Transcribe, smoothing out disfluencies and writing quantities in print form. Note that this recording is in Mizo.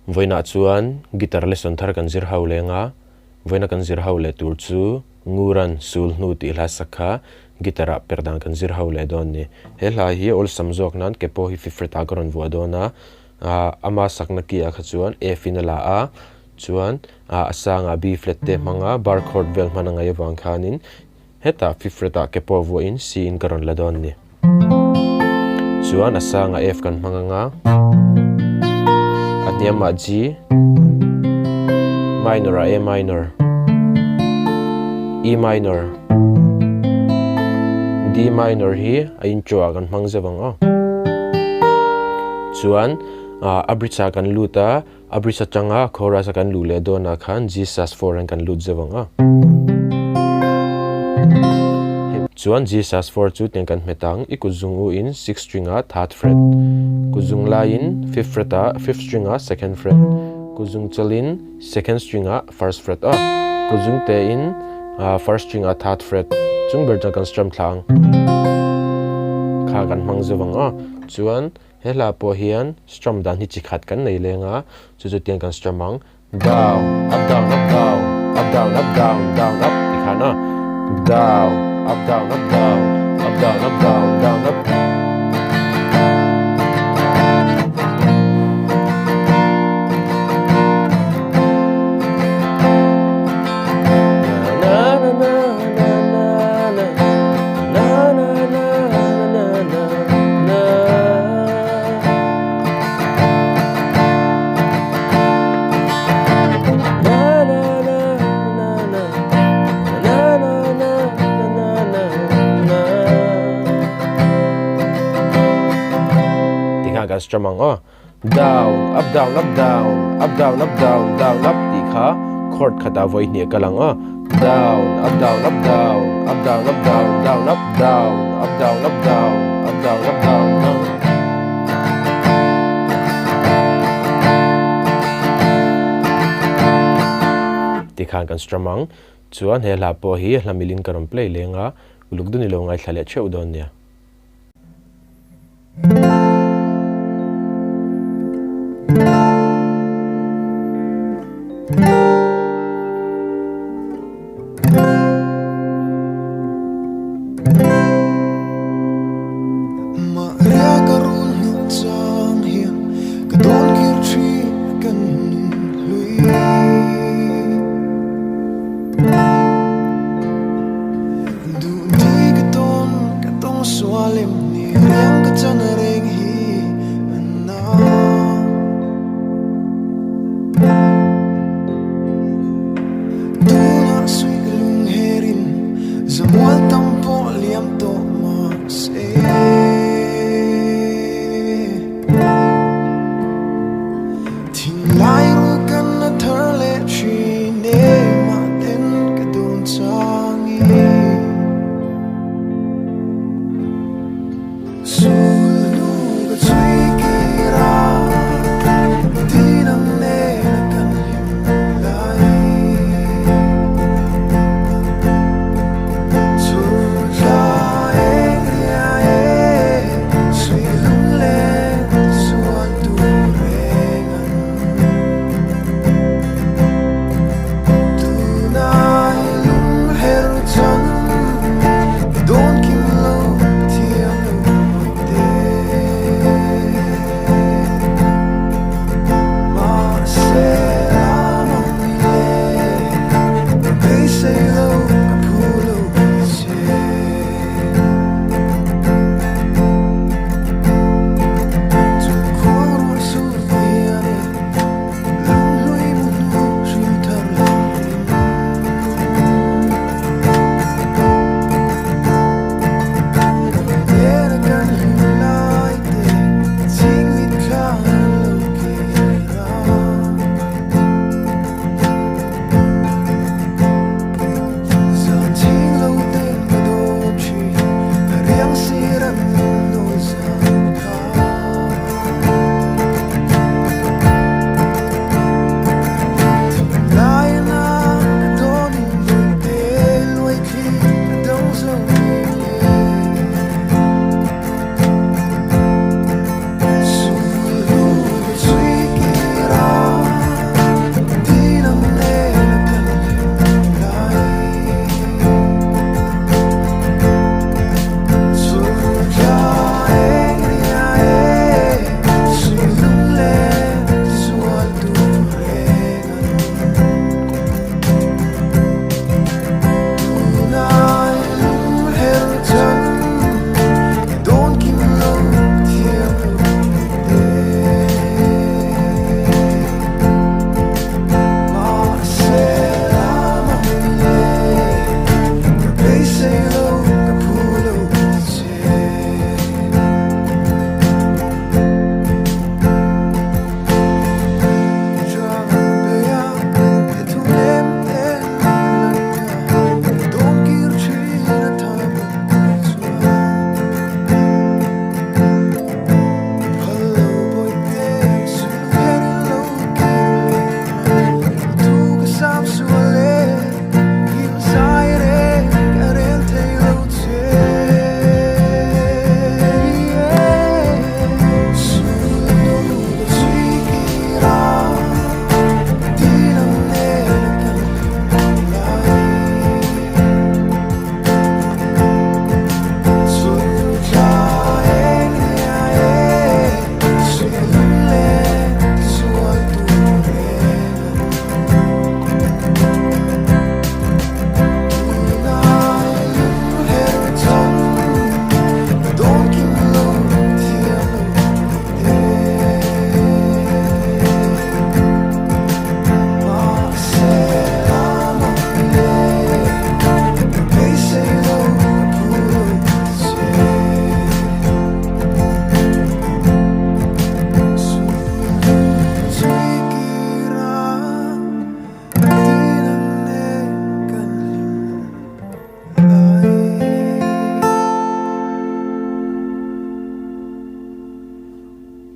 Vawiinah chuan guitar lesson thar kan zir ho leng a, vawiina kan zir ho leh tur chu Nguran Sul Hnu tih hla sak kha guitar ah per dan kan zir ho leh dawn a ni. He hla hi awlsam zawk nan ke pawh hi fifth fret ah ka rawn vuah dawn a, ama sakna key ah kha chuan F in a la a, chuan a sangah B flat te hmanga bar chord vel hman a ngaih avang khanin Hetah fifth fret ah ke pawh vuahin C in ka rawn la dawn a ni. Chuan a sangah F kan hmang anga, a hniamah G, minor ah A minor, E minor, D minor hi a intro ah kan hmang zeuh ang aw. Chuan a bridge ah kan lut a, A bridge atanga chorus a kan luh leh dawnah khan G sus 4 an kan lut zeuh ang a. Chuan G sus 4 chu tiang kan hmet ang, i kut zung u in sixth string ah third fret, kut zung laiin fifth fret ah fifth string ah second fret, kut zung chalin second string ah first fret a, kut zung te in first string ah third fret chung ber chuan kan strum thla ang. Kha kan hmang zeuh ang a. Chuan He hla pawh hian strum dan hi chi khat kan nei leng a, chu chu tiang kan strum ang, down, up down up down, up down up down, down up ti khan a, down, up down up down, up down up down, down up. Tikhan kan strum ang aw. Down, up down up down, up down up down, down up tih kha chord khatah vawi hnih a kal ang aw. Down, up down up down, up down up down, down up, down, up down up down, up down up down, down up. Tikhan kan strum ang. Chuan he hla pawh hi hla milin ka rawn play leng a, uluk dun i lo ngaithla leh theuh dawn nia.